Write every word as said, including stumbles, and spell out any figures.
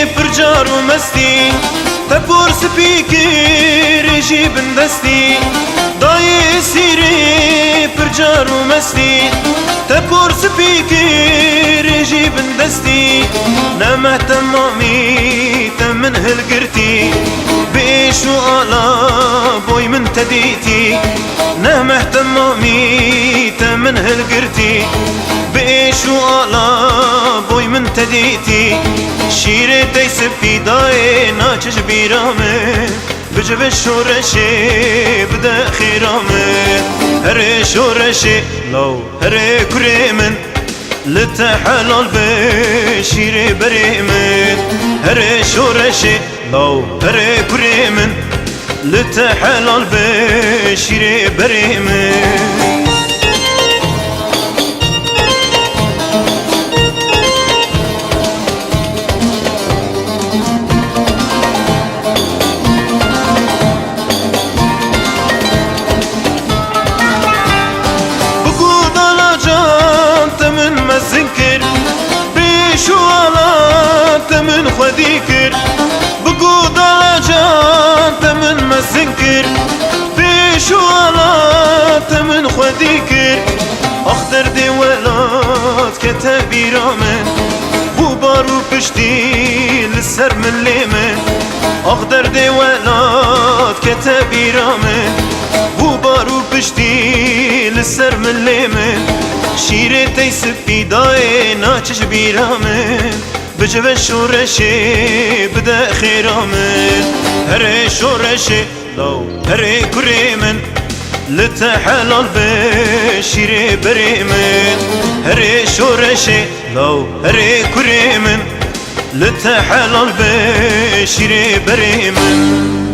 Pir car û mestî, te por spî kir jî bin destî. Dayê sîrê pir car û mestî, te por spî kir jî bin destî. Ne meh temamî te min hilgirtî, bi êş û ala boy min te dîtî. Ne meh temamî te min hilgirtî, bi êş û ala boy min te dîtî. Şîrê tey spî dayê naçe ji bîra min, bicive şoreşê bide xêra min. Herê şoreşê law, herê kurê min, li te helal be şîrê berê min. Herê şoreşê law, herê kurê min, li te helal be şîrê berê min. Bi godala can te min mezin kir, bi êş û ala te min xwedî kir. Bi godala can te min mezin kir, bi êş û ala te min xwedî kir. Ax derdê welat kete bîra min, bû bar û piştî li ser milê min. Ax derdê welat kete bîra min, bû bar û piştî li ser milê min. Şîrê tey spî dayê naçe ji bîra min, bicive şoreşê bide xêra min. Herê şoreşê law, herê kurê min, li te helal be şîrê berê min. Herê şoreşê law, herê kurê min, li te helal be şîrê berê min.